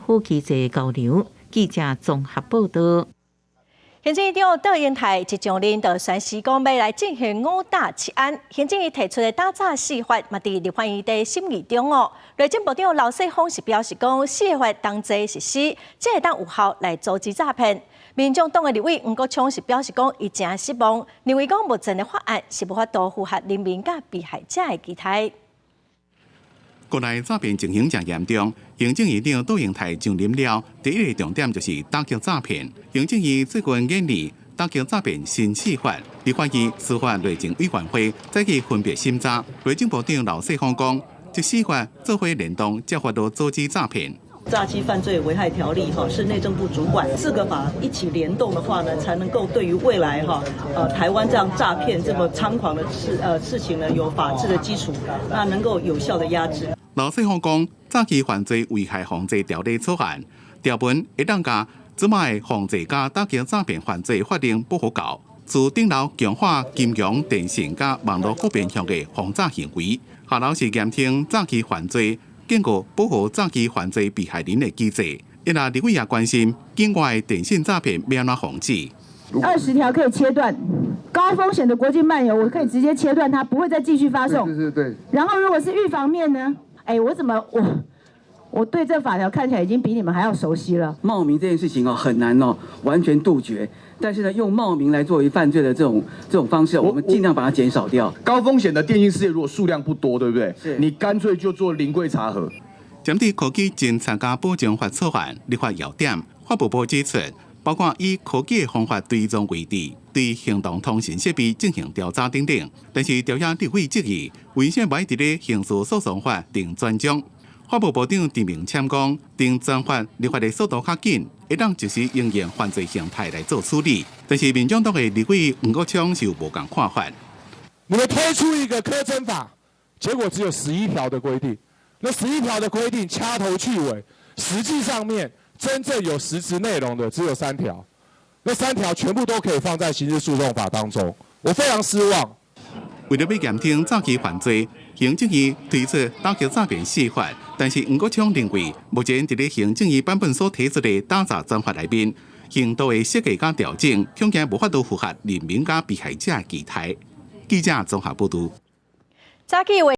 好機制交流。記者綜合報道。行政院長卓榮泰一上任就宣示講欲來進行五打七安，行政院提出的打詐四法嘛，佇立法院佇審議中哦。內政部長劉世芳是表示講，四个法同齊實施，才會當有效來阻止詐騙。民眾黨的立委黃國昌是表示講，伊誠失望，認為講目前的法案是無法度符合人民佮被害者的期待。國內詐騙情形誠嚴重，行政院長卓榮泰上任了，第一个重點就是打擊詐騙。行政院最近研擬打擊詐騙新四法，立法院司法內政委員會再去分別審查。內政部長劉世芳講，這四法做伙聯動，才法度阻止詐騙。詐欺犯罪危害條例哈是內政部主管，四個法一起聯動的話呢，才能夠對於未來哈，台灣這樣詐騙這麼猖狂的事情呢，有法治的基礎，那能夠有效的壓制。劉世芳講，詐欺犯罪危害防制條例草案條文會當共這擺防制佮打擊詐騙犯罪法令補好夠，自頂樓強化金融、電信佮網路各面向的防詐行為，下樓是嚴懲詐欺犯罪，建構保護詐欺犯罪被害人的機制。因為立委也關心境外電信詐騙欲按怎防止。 20條可以切斷高風險的國際漫遊，我可以直接切斷它，不會再繼續發送。對對對。然後如果是預防面呢？哎，我怎麼我對這法條看起來已經比你們還要熟悉了。冒名這件事情哦，很難哦，完全杜絕。但是呢，用冒名來作為犯罪的這種方式，我們盡量把它減少掉。高風險的電信事業如果數量不多，對不對？是。你乾脆就做臨櫃查核。針對科技偵查佮保障法草案立法要點，法務部指出，包括以科技的方法追蹤位置、對行動通訊設備進行調查等等。但是朝野立委質疑，為啥無愛佇咧刑事訴訟法定專章？法務部長陳明謙講，定專法立法的速度較緊，會當及時因應犯罪形態來做處理。但是民眾黨的立委黃國昌是有無仝看法。你們推出一個科偵法，結果只有十一條的規定，那十一條的規定掐頭去尾，實際上面真正有實質內容的只有三條，那三條全部都可以放在刑事訴訟法當中，我非常失望。為著欲嚴懲詐欺犯罪，行政院推出打擊詐騙四法，但是黃國昌認為，目前佇咧行政院版本所提出的打詐專法內面，刑度的設計佮調整，恐驚無法度符合人民佮被害者的期待。記者綜合報導。早起